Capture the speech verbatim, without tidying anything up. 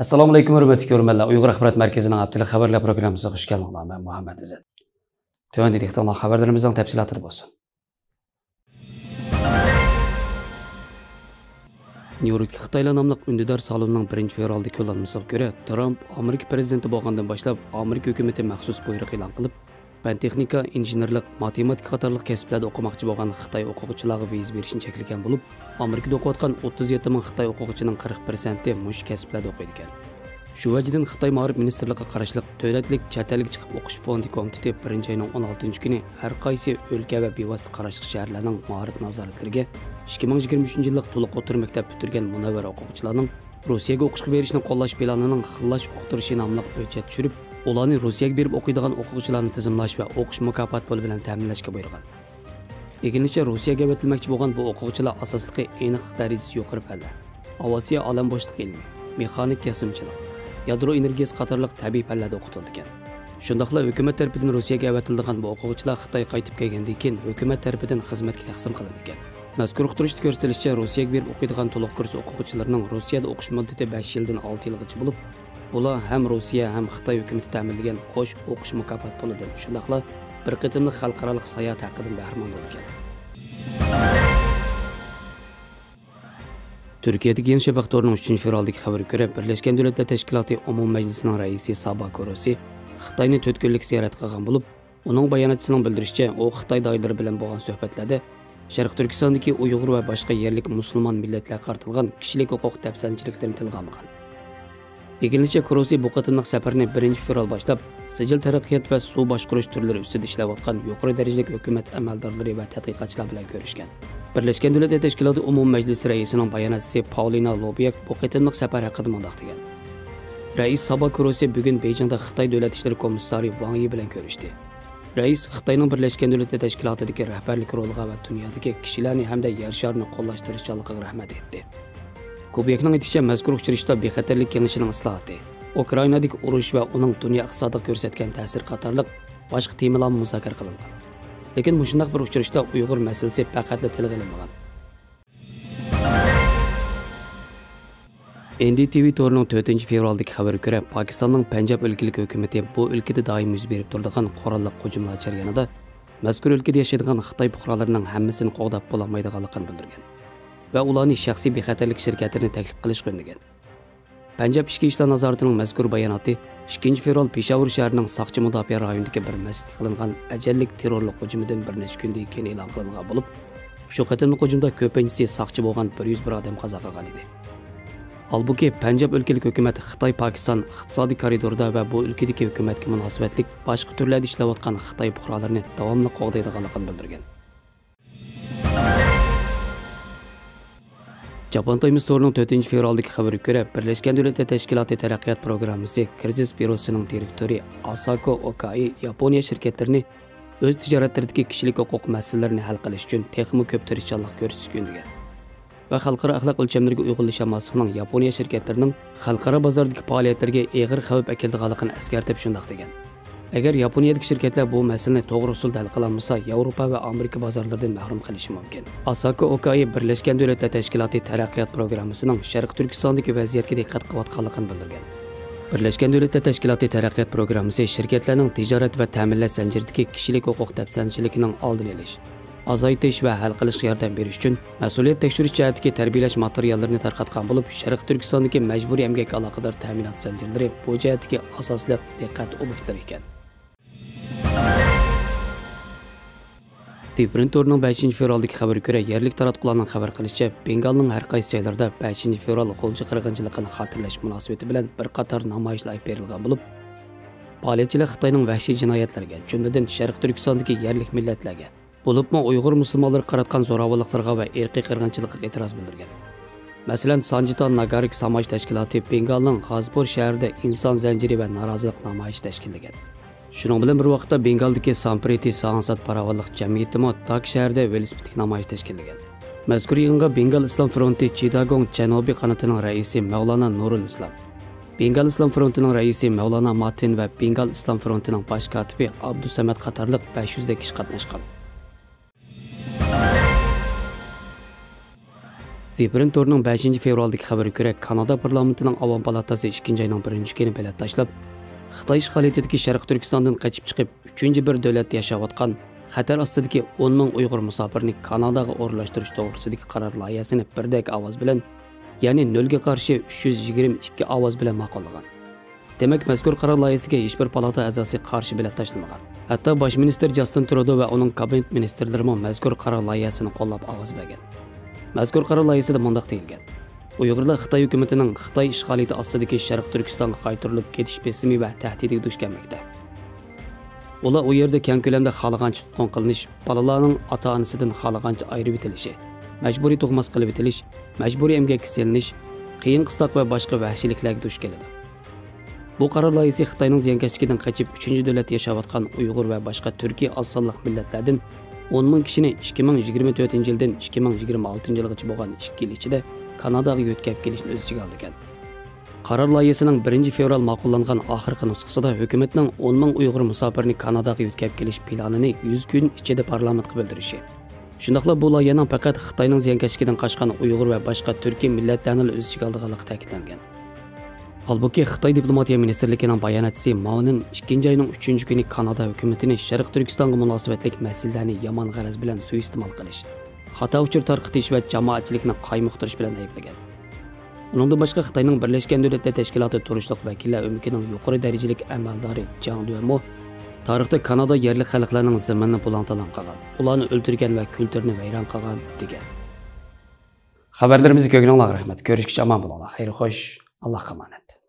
ئەسسالامۇئەلەيكۇم، ھۆرمەتلىك كۆرۈرمەنلەر. ئۇيغۇر ئاخبارات مەركىزىنىڭ ھەپتىلىك خەۋەرلەر پروگراممىسىغا خۇش كەلدىڭلار. مەن مۇھەممەت ئىززەت. تۆۋەندە دىققىتىڭلار خەۋەرلىرىمىزنىڭ تەپسىلاتىدا بولسۇن. نيۇ يوركتىكى خىتايلار ناملىق ئۈندىدار سالونىنىڭ بىرىنچى فېۋرالدىكى يوللانمىسىغا كۆرە، ترامپ ئامېرىكا پىرېزىدېنتى بولغاندىن باشلاپ ئامېرىكا ھۆكۈمىتى مەخسۇس بۇيرۇق ئېلان قىلىپ، پەن تېخنىكا، ئىنژېنېرلىق، ماتېماتىكا قاتارلىق كەسىپلەردە ئوقۇماقچى بولغان خىتاي ئوقۇغۇچىلارغا ۋىزا بېرىشنى چەكلىگەن بولۇپ، ئامېرىكىدە ئوقۇۋاتقان ئوتتۇز يەتتە مىڭ خىتاي ئوقۇغۇچىنىڭ قىرىق پىرسەنتى مۇشۇ كەسىپلەردە ئوقۇيدىكەن. شۇ ۋەجىدىن خىتاي مائارىپ مىنىستىرلىقىغا قاراشلىق دۆلەتلىك چەت ئەلگە چىقىپ ئوقۇش فوندى كومىتېتى بىرىنچى ئاينىڭ ئون ئالتىنچى كۈنى ھەر قايسى ئۆلكە ۋە بىۋاسىتە قاراشلىق شەھەرلەرنىڭ مائارىپ نازارەتلىرىگە ئىككى مىڭ يىگىرمە ئۈچىنچى يىللىق تولۇق ئوتتۇرا مەكتەپ پۈتتۈرگەن مۇنەۋۋەر ئوقۇغۇچىلارنىڭ روسىيەگە ئوقۇشقا بېرىشنى قوللاش پىلانىنىڭ خىللاش ئۇقتۇرۇشى ناملىق ھۆججەت چۈشۈرۈپ، ئۇلارنى روسىيەگە بېرىپ ئوقۇيدىغان ئوقۇغۇچىلارنى تىزىملاش ۋە ئوقۇش مۇكاپاتى پۇلى بىلەن تەمىنلەشكە بۇيرۇغان. ئىگىلىنىشىچە، روسىيەگە ئەۋەتىلمەكچى بولغان بۇ ئوقۇغۇچىلار ئاساسلىقى ئېنىقلىق دەرىجىسى يۇقىرى پەنلەر، ئاۋىئاتسىيە، ئالەم بوشلۇقى ئىلمى، مېخانىك كەسىمچىلىق، يادرو ئېنېرگىيەسى قاتارلىق تەبىئىي پەنلەردە ئوقۇتۇلىدىكەن. شۇنداقلا ھۆكۈمەت تەرىپىدىن روسىيەگە ئەۋەتىلىدىغان بۇ ئوقۇغۇچىلار خىتايغا قايتىپ كەلگەندىن كېيىن ھۆكۈمەت تەرىپىدىن خىزمەتكە تەقسىم قىلىنىدىكەن. مەزكۇر ئۇقتۇرۇشتا كۆرسىتىلىشىچە، روسىيەگە بېرىپ ئوقۇيدىغان تولۇق كۇرس ئوقۇغۇچىلىرىنىڭ روسىيەدە ئوقۇش مۇددىتى بەش يىلدىن ئالتە يىلغىچە بولۇپ، بۇلار ھەم روسىيە، ھەم خىتاي ھۆكۈمىتى تەمىنلىگەن قوش ئوقۇش مۇكاپات پۇلىدىن، شۇنداقلا بىر قېتىملىق خەلقئارالىق ساياھەت ھەققىدىن بەھرىمەن بولىدىكەن. تۈركىيەدىكى يېڭى شەپەق تورىنىڭ ئۈچىنچى فېۋرالدىكى خەۋىرىگە كۆرە، بىرلەشكەن دۆلەتلەر تەشكىلاتى ئومۇمىي مەجلىسىنىڭ رەئىسى سابا كوروسى خىتاينى تۆت كۈنلۈك زىيارەت قىلغان بولۇپ، ئۇنىڭ باياناتچىسىنىڭ بىلدۈرۈشىچە، ئۇ خىتاي دائىرىلىرى بىلەن بولغان سۆھبەتلەردە شەرقىي تۈركىستاندىكى ئۇيغۇر ۋە باشقا يەرلىك مۇسۇلمان مىللەتلەرگە قارىتىلغان كىشىلىك ھوقۇق دەپسەندىچىلىكلىرىنى تىلغا ئالمىغان. ئىگىلىنىشىچە، كروسى بۇ قېتىملىق سەپىرىنى بىرىنچى فېۋرال باشلاپ، سىجىل تەرەققىيات ۋە سۇ باشقۇرۇش تۈرلىرى ئۈستىدە ئىشلەۋاتقان يۇقىرى دەرىجىلىك ھۆكۈمەت ئەمەلدارلىرى ۋە تەتقىقاتچىلار بىلەن كۆرۈشكەن. بىرلەشكەن دۆلەتلەر تەشكىلاتى ئومۇمىي مەجلىسى رەئىسىنىڭ باياناتچىسى پاۋلىنا لوبياك بۇ قېتىملىق سەپەر ھەققىدە مۇنداق دېگەن: رەئىس سابا كروسى بۈگۈن بېيجىڭدا خىتاي دۆلەت ئىشلىرى كومىسسارى ۋاڭ يى بىلەن كۆرۈشتى. رەئىس خىتاينىڭ بىرلەشكەن دۆلەتلەر تەشكىلاتىدىكى رەھبەرلىك رولىغا ۋە دۇنيادىكى كىشىلەرنى ھەمدە يەر شارىنى قوللاش تىرىشچانلىقىغا رەھمەت ئېيتتى. كوبياكنىڭ ئېيتىشىچە، مەزكۇر ئۇچرىشىشتا بىخەتەرلىك كېڭىشىنىڭ ئىسلاھاتى، ئۇكرائىنادىكى ئۇرۇش ۋە ئۇنىڭ دۇنيا ئىقتىسادىغا كۆرسەتكەن تەسىرى قاتارلىق باشقا تېمىلارمۇ مۇزاكىرە قىلىنغان. لېكىن مۇشۇنداق بىر ئۇچرىشىشتا ئۇيغۇر مەسىلىسى پەقەتلا تىلغا ئېلىنمىغان. ئېن دى تى ۋى تورىنىڭ تۆتىنچى فېۋرالدىكى خەۋىرىگە كۆرە، پاكىستاننىڭ پەنجاب ئۆلكىلىك ھۆكۈمىتى بۇ ئۆلكىدە دائىم يۈز بېرىپ تۇرىدىغان قوراللىق ھۇجۇملار جەريانىدا مەزكۇر ئۆلكىدە ياشايدىغان خىتاي پۇقرالىرىنىڭ ھەممىسىنى قوغداپ بولالمايدىغانلىقىنى بىلدۈرگەن ۋە ئۇلارنى شەخسىي بىخەتەرلىك شىركەتلىرىنى تەكلىپ قىلىشقا ئۈندىگەن. پەنجاب ئىچكى ئىشلار نازارىتىنىڭ مەزكۇر باياناتى ئىككىنچى فېۋرال پېشاۋۇر شەھىرىنىڭ ساقچى مۇداپىئە رايونىدىكى بىر مەسچىتكە قىلىنغان ئەجەللىك تېررورلۇق ھۇجۇمىدىن بىر نەچچە كۈندىن كېيىن ئېلان قىلىنغان بولۇپ، شۇ قېتىملىق ھۇجۇمدا كۆپىنچىسى ساقچى بولغان بىر يۈز بىر ئادەم قازا قىلغان ئىدى. ھالبۇكى، پەنجاب ئۆلكىلىك ھۆكۈمەت خىتاي پاكىستان ئىقتىسادىي كارىدورىدا ۋە بۇ ئۆلكىدىكى ھۆكۈمەتكە مۇناسىۋەتلىك باشقا تۈرلەردە ئىشلەۋاتقان خىتاي پۇقرالىرىنى داۋاملىق قوغدايدىغانلىقىنى بىلدۈرگەن. جاپان تايمس تورىنىڭ تۆتىنچى فېۋرالدىكى خەۋىرىگە كۆرە، بىرلەشكەن دۆلەتلەر تەشكىلاتى تەرەققىيات پروگراممىسى كىرىزىس بيۇروسىنىڭ دىرېكتورى ئاساكو ئوكائى ياپونىيە شىركەتلىرىنى ئۆز تىجارەتلىرىدىكى كىشىلىك ھوقۇق مەسىلىلىرىنى ھەل قىلىش ئۈچۈن تېخىمۇ كۆپ تىرىشچانلىق كۆرسىتىشكە ئۈندىگەن ۋە خەلقئارا ئەخلاق ئۆلچەملىرىگە ئۇيغۇنلىشالماسلىقنىڭ ياپونىيە شىركەتلىرىنىڭ خەلقئارا بازاردىكى پائالىيەتلىرىگە ئېغىر خەۋپ ئەكېلىدىغانلىقىنى ئەسكەرتىپ شۇنداق دېگەن: ئەگەر ياپونىيەدىكى شىركەتلەر بۇ مەسىلىنى توغرا ئۇسۇلدا ھەل قىلالمىسا، ياۋروپا ۋە ئامېرىكا بازارلىرىدىن مەھرۇم قېلىشى مۇمكىن. ئاساكا ئوكائى بىرلەشكەن دۆلەتلەر تەشكىلاتى تەرەققىيات پروگراممىسىنىڭ شەرقىي تۈركىستاندىكى ۋەزىيەتكە دىققەت قىلىۋاتقانلىقىنى بىلدۈرگەن. بىرلەشكەن دۆلەتلەر تەشكىلاتى تەرەققىيات پروگراممىسى شىركەتلەرنىڭ تىجارەت ۋە تەمىنلەش زەنجىرىدىكى كىشىلىك ھوقۇق دەپسەندىچىلىكىنىڭ ئالدىنى ئېلىش، ئازايتىش ۋە ھەل قىلىشقا ياردەم بېرىش ئۈچۈن مەسئۇلىيەت تەكشۈرۈش جەھەتتىكى تەربىيەلەش ماتېرىياللىرىنى تارقاتقان بولۇپ، شەرقىي تۈركىستاندىكى مەجبۇرىي ئەمگەككە ئالاقىدار تەمىنات زەنجىرلىرى بۇ جەھەتتىكى ئاساسلىق دىققەت ئوبيېكتلىرى ئىكەن. تىپرىن تورىنىڭ بەشىنچى فېۋرالدىكى خەۋىرىگە كۆرە، يەرلىك تاراتقۇلارنىڭ خەۋەر قىلىشىچە، بېنگالنىڭ ھەر قايسى جايلىرىدا بەشىنچى فېۋرال غۇلجا قىرغىنچىلىقىنى خاتىرىلەش مۇناسىۋىتى بىلەن بىر قاتار نامايىشلار ئېلىپ بېرىلغان بولۇپ، پائالىيەتچىلەر خىتاينىڭ ۋەھشىي جىنايەتلىرىگە، جۈملىدىن شەرقىي تۈركىستاندىكى يەرلىك مىللەتلەرگە، بولۇپمۇ ئۇيغۇر مۇسۇلمانلىرىغا قاراتقان زوراۋانلىقلىرىغا ۋە ئىرقىي قىرغىنچىلىقىغا ئېتىراز بىلدۈرگەن. مەسىلەن، سانجىتا ناگارىك سامايىش تەشكىلاتى بېنگالنىڭ غازپۇر شەھىرىدە ئىنسان زەنجىرى ۋە نارازىلىق نامايىشى تەشكىللىگەن. شۇنىڭ بىلەن بىر ۋاقىتتا، بېنگالدىكى سامپرىتى ساڭسات پاراۋانلىق جەمئىيىتىمۇ داك شەھىرىدە ۋېلىسىپىتلىك نامايىش تەشكىللىگەن. مەزكۇر يىغىنغا بېنگال ئىسلام فرونتى چىداگوڭ جەنۇبىي قانىتىنىڭ رەئىسى مەۋلانا نۇرۇل ئىسلام، بېنگال ئىسلام فرونتىنىڭ رەئىسى مەۋلانا ماتىن ۋە بېنگال ئىسلام فرونتىنىڭ باش كاتىپى ئابدۇسەمەت قاتارلىق بەش يۈزدەك كىشى قاتناشقان. زىپرىن تورىنىڭ بەشىنچى فېۋرالدىكى خەۋىرىگە كۆرە، كانادا پارلامېنتىنىڭ ئاۋام پالاتاسى ئىككىنچى ئاينىڭ بىرىنچى كۈنى بېلەت تاشلاپ، خىتاي ئىشغالىيىتىدىكى شەرقىي تۈركىستاندىن قېچىپ چىقىپ، ئۈچىنچى بىر دۆلەتتە ياشاۋاتقان خەتەر ئاستىدىكى ئون مىڭ ئۇيغۇر مۇساپىرىنى كاناداغا ئورۇنلاشتۇرۇش توغرىسىدىكى قارار لايىھەسىنى بىردەك ئاۋاز بىلەن، يەنى نۆلگە قارشى ئۈچ يۈز يىگىرمە ئىككى ئاۋاز بىلەن ماقۇللىغان. دېمەك، مەزكۇر قارار لايىھەسىگە ھېچبىر پالاتا ئەزاسى قارشى بېلەت تاشلىمىغان. ھەتتا باش مىنىستىر جاستىن ترۇدو ۋە ئۇنىڭ كابىنېت مىنىستىرلىرىمۇ مەزكۇر قارار لايىھەسىنى قوللاپ ئاۋاز بەرگەن. مەزكۇر قارار لايىھەسىدە مۇنداق دېيىلگەن: ئۇيغۇرلار خىتاي ھۆكۈمىتىنىڭ خىتاي ئىشغالىيىتى ئاستىدىكى شەرقىي تۈركىستانغا قايتۇرۇلۇپ كېتىش بېسىمى ۋە تەھدىتىگە دۇچ كەلمەكتە. ئۇلار ئۇ يەردە كەڭ كۆلەمدە خالىغانچە تۇتقۇن قىلىنىش، بالىلارنىڭ ئاتا-ئانىسىدىن خالىغانچە ئايرىۋېتىلىشى، مەجبۇرىي تۇغماس قىلىۋېتىلىش، مەجبۇرىي ئەمگەككە سېلىنىش، قىيىن-قىستاق ۋە باشقا ۋەھشىيلىكلەرگە دۇچ كېلىدۇ. بۇ قارار لايىھىسى خىتاينىڭ زىيانكەشلىكىدىن قېچىپ، ئۈچىنچى دۆلەتتە ياشاۋاتقان ئۇيغۇر ۋە باشقا تۈركىي ئاز سانلىق مىللەتلەردىن ئون مىڭ كىشىنى ئىككى مىڭ يىگىرمە تۆتىنچى يىلدىن ئىككى مىڭ يىگىرمە ئالتىنچى يىلغىچە بولغان ئىككى يىل ئىچىدە كاناداغا يۆتكەپ كېلىشنى ئۆز ئىچىگە ئالىدىكەن. قارار لايىھىسىنىڭ بىرىنچى فېۋرال ماقۇللانغان ئاخىرقى نۇسخىسىدا ھۆكۈمەتنىڭ ئون مىڭ ئۇيغۇر مۇساپىرىنى كاناداغا يۆتكەپ كېلىش پىلانىنى يۈز كۈن ئىچىدە پارلامېنتقا بىلدۈرۈشى، شۇنداقلا بۇ لايىھەنىڭ پەقەت خىتاينىڭ زىيانكەشلىكىدىن قاچقان ئۇيغۇر ۋە باشقا تۈركىي مىللەتلەرنىلا ئۆز ئىچىگە ئالىدىغانلىقى تەكىتلەنگەن. ھالبۇكى، خىتاي دىپلوماتىيە مىنىستىرلىكىنىڭ باياناتچىسى ماۋنىن ئىككىنچى ئاينىڭ ئۈچىنچى كۈنى كانادا ھۆكۈمىتىنى شەرقىي تۈركىستانغا مۇناسىۋەتلىك مەسىلىلەرنى يامان غەرەز بىلەن سۇيىئىستېمال قىلىش، خاتا ئۇچۇر تارقىتىش ۋە جامائەتچىلىكنى قايمۇقتۇرۇش بىلەن ئەيىبلىگەن. ئۇنىڭدىن باشقا، خىتاينىڭ بىرلەشكەن دۆلەتلەر تەشكىلاتىدا تۇرۇشلۇق ۋەكىللەر ئۆمىكىنىڭ يۇقىرى دەرىجىلىك ئەمەلدارى جاڭ دۈەنمۇ تارىختا كانادا يەرلىك خەلقلەرنىڭ زېمىنىنى بۇلاڭ-تالاڭ قىلغان، ئۇلارنى ئۆلتۈرگەن ۋە كۈلتۈرىنى ۋەيران قىلغان، دېگەن. خەۋەرلىرىمىزنى كۆرگىنىڭلارغا رەھمەت. كۆرۈشكىچە ئامان بولۇڭلار. خەير خوش. ئاللاھقا ئامانەت.